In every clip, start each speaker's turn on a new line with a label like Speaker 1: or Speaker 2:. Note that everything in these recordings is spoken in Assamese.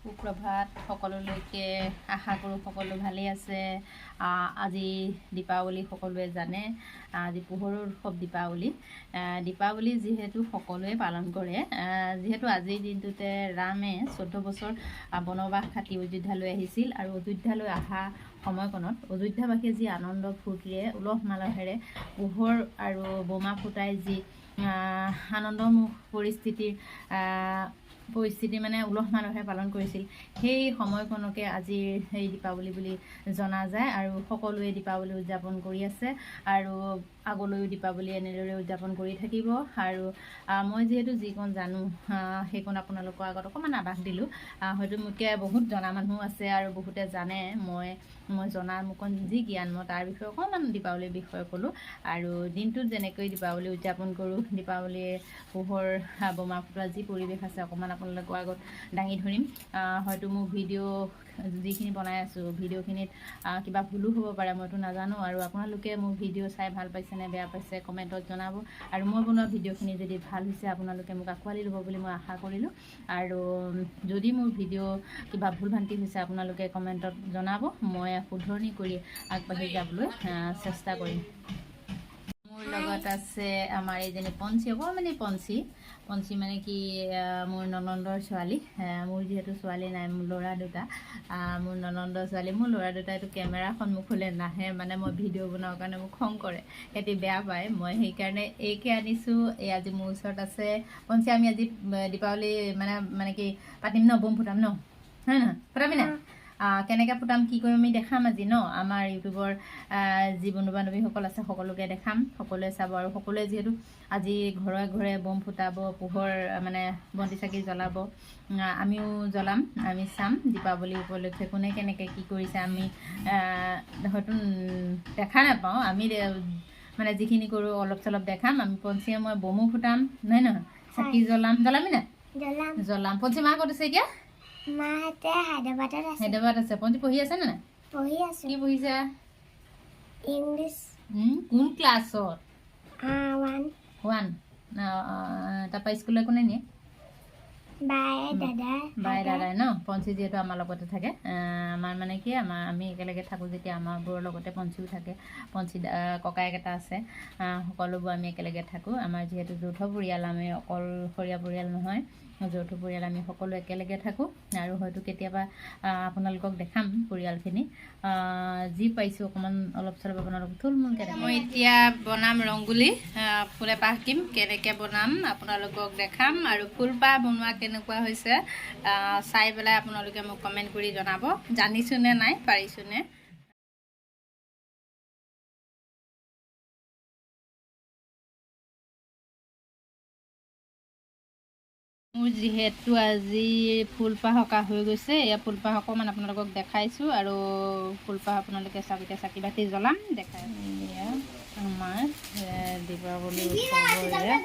Speaker 1: সুপ্ৰভাত সকলোলৈকে। আশা কৰোঁ সকলো ভালেই আছে। আজি দীপাৱলী, সকলোৱে জানে, আজি পোহৰৰ উৎসৱ দীপাৱলী। দীপাৱলী যিহেতু সকলোৱে পালন কৰে, যিহেতু আজিৰ দিনটোতে ৰামে 14 বছৰ বনবাস খাটি অযোধ্যালৈ আহিছিল আৰু অযোধ্যালৈ অহা সময়কণত অযোধ্যাবাসীয়ে যি আনন্দ ফূৰ্তিৰে, উলহ মালহেৰে পোহৰ আৰু বোমা ফুটাই যি আনন্দমুখ পৰিস্থিতি মানে উলহ মালহেৰে পালন কৰিছিল, সেই সময়কণকে আজিৰ সেই দীপাৱলী বুলি জনা যায়। আৰু সকলোৱে দীপাৱলী উদযাপন কৰি আছে আৰু আগলৈও দীপাৱলী এনেদৰে উদযাপন কৰি থাকিব। আৰু মই যিহেতু যিকণ জানো, সেইকণ আপোনালোকৰ আগত অকণমান আভাস দিলোঁ। হয়তো মোতকৈ বহুত জনা মানুহ আছে আৰু বহুতে জানে। মই মই জনা মোৰকণ যি জ্ঞান, মই তাৰ বিষয়ে অকণমান দীপাৱলীৰ বিষয়ে ক'লোঁ। আৰু দিনটোত যেনেকৈ দীপাৱলী উদযাপন কৰোঁ, দীপাৱলীৰ পোহৰ, বোমা ফুটোৱা যি পৰিৱেশ আছে, অকণমান আপোনালোকৰ আগত দাঙি ধৰিম। হয়তো মোৰ ভিডিঅ' যিখিনি বনাই আছোঁ, ভিডিঅ'খিনিত কিবা ভুলো হ'ব পাৰে, মইতো নাজানো। আৰু আপোনালোকে মোৰ ভিডিঅ' চাই ভাল পাইছে নে বেয়া পাইছে, কমেণ্টত জনাব। আৰু মই বনোৱা ভিডিঅ'খিনি যদি ভাল হৈছে, আপোনালোকে মোক আঁকোৱালি ল'ব বুলি মই আশা কৰিলোঁ। আৰু যদি মোৰ ভিডিঅ' কিবা ভুল ভ্ৰান্তি হৈছে, আপোনালোকে কমেণ্টত জনাব, মই শুধৰণি কৰি আগবাঢ়ি যাবলৈ চেষ্টা কৰিম। মোৰ লগত আছে আমাৰ এইজনী পঞ্চী, অকণমানি পঞ্চী। পঞ্চী মানে কি, মোৰ ননন্দৰ ছোৱালী। মোৰ যিহেতু ছোৱালী নাই, মোৰ ল'ৰা দুটা, মোৰ ননন্দৰ ছোৱালী। মোৰ ল'ৰা দুটা এইটো কেমেৰা সন্মুখলৈ নাহে, মানে মই ভিডিঅ' বনাওঁ কাৰণে মোক খং কৰে, সিহঁতি বেয়া পায়। মই সেইকাৰণে এইকে আনিছোঁ। এই আজি মোৰ ওচৰত আছে পঞ্চী। আমি আজি দীপাৱলী মানে মানে কি পাতিম ন, বোম ফুটাম ন, হয় নহয়? ফুটাবি নাই? কেনেকৈ ফুটাম, কি কৰিম, আমি দেখাম আজি ন। আমাৰ ইউটিউবৰ যি বন্ধু বান্ধৱীসকল আছে, সকলোকে দেখাম, সকলোৱে চাব। আৰু সকলোৱে যিহেতু আজি ঘৰে ঘৰে বম ফুটাব, পোহৰ মানে বন্তি চাকি জ্বলাব, আমিও জ্বলাম। আমি চাম দীপাৱলী উপলক্ষে কোনে কেনেকৈ কি কৰিছে। আমি হয়তো দেখা নাপাওঁ, আমি মানে যিখিনি কৰোঁ অলপ চলপ দেখাম। আমি পঞ্চীয়ে মই বমো ফুটাম, নহয় নহয়, চাকি জ্বলাম। জ্বলাবি নাই?
Speaker 2: জ্বলাম।
Speaker 1: জ্বলাম। পঞ্চী মা ক'ত আছে এতিয়া?
Speaker 2: মাহঁতে হায়দৰাবাদত আছে।
Speaker 1: হায়দৰাবাদ আছে। পঞ্চী পঢ়ি আছে নে নাই?
Speaker 2: পঢ়ি আছো।
Speaker 1: কি পঢ়িছা?
Speaker 2: ইংলিছ।
Speaker 1: কোন ক্লাছত?
Speaker 2: ওৱান।
Speaker 1: ওৱান। তাৰপৰা স্কুললৈ কোনে নিয়ে?
Speaker 2: বায়ে, দাদা।
Speaker 1: বাই, দাদাই ন। পঞ্চী যিহেতু আমাৰ লগতে থাকে, আমাৰ মানে কি, আমাৰ আমি একেলগে থাকোঁ যেতিয়া আমাৰবোৰৰ লগতে পঞ্চীও থাকে। পঞ্চী ককায়েক এটা আছে, সকলোবোৰ আমি একেলগে থাকোঁ। আমাৰ যিহেতু যৌথ পৰিয়াল, আমি অকলশৰীয়া পৰিয়াল নহয়, যৌথ পৰিয়াল, আমি সকলো একেলগে থাকোঁ। আৰু হয়তো কেতিয়াবা আপোনালোকক দেখাম পৰিয়ালখিনি। যি পাইছোঁ অকণমান অলপ চলপ আপোনালোকক থুলমূলকৈ দেখাম। মই এতিয়া বনাম ৰংগোলী, ফুল এপাহ আঁকিম। কেনেকৈ বনাম আপোনালোকক দেখাম আৰু ফুলপাহ বনোৱা কেনেকুৱা হৈছে চাই পেলাই আপোনালোকে মোক কমেণ্ট কৰি জনাব, জানিছোনে নাই, পাৰিছোনে। মোৰ যিহেতু আজি ফুলপাহ অঁকা হৈ গৈছে, এয়া ফুলপাহ অকণমান আপোনালোকক দেখাইছোঁ। আৰু ফুলপাহ আপোনালোকে চাওক। এতিয়া চাকি বাতি জ্বলাম, দেখাই। এয়া আমাৰ দীপাৱলী উৎসৱৰ এয়া।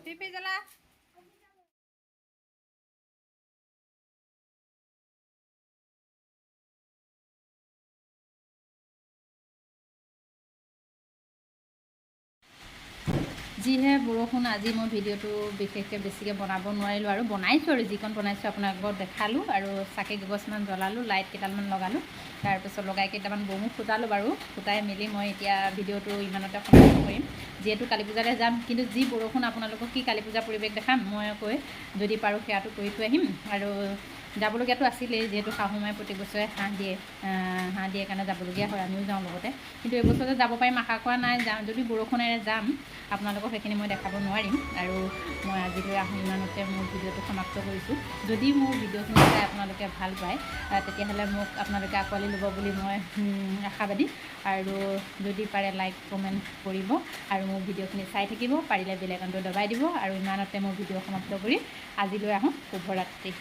Speaker 1: পিপি জ্বলা। যিহে বৰষুণ, আজি মই ভিডিঅ'টো বিশেষকৈ বেছিকৈ বনাব নোৱাৰিলোঁ। আৰু বনাইছোঁ, আৰু যিকণ বনাইছোঁ আপোনালোকক দেখালোঁ। আৰু চাকি কেইগছমান জ্বলালোঁ, লাইট কেইডালমান লগালোঁ, তাৰপিছত লগাই কেইটামান বমো ফুটালোঁ বাৰু। ফুটাই মেলি মই এতিয়া ভিডিঅ'টো ইমানতে সমাপ্ত কৰিম, যিহেতু কালী পূজালৈ যাম। কিন্তু যি বৰষুণ, আপোনালোকক কি কালী পূজা পৰিৱেশ দেখাম? মই কৈ যদি পাৰোঁ সেয়াটো কৰি থৈ আহিম। আৰু যাবলগীয়াটো আছিলেই, যিহেতু শাহু মায়ে প্ৰতি বছৰে হাঁহ দিয়ে, হাঁহ দিয়ে কাৰণে যাবলগীয়া হয়, আমিও যাওঁ লগতে। কিন্তু এইবছৰ যে যাব পাৰিম আশা কৰা নাই। যাম যদি বৰষুণেৰে যাম, আপোনালোকক সেইখিনি মই দেখাব নোৱাৰিম। আৰু মই আজিলৈ আহোঁ, ইমানতে মোৰ ভিডিঅ'টো সমাপ্ত কৰিছোঁ। যদি মোৰ ভিডিঅ'খিনি চাই আপোনালোকে ভাল পায়, তেতিয়াহ'লে মোক আপোনালোকে আঁকোৱালি ল'ব বুলি মই আশাবাদী। আৰু যদি পাৰে লাইক কমেণ্ট কৰিব আৰু মোৰ ভিডিঅ'খিনি চাই থাকিব, পাৰিলে বেল আইকনটো দবাই দিব। আৰু ইমানতে মোৰ ভিডিঅ' সমাপ্ত কৰি আজিলৈ আহোঁ। শুভৰাত্ৰি।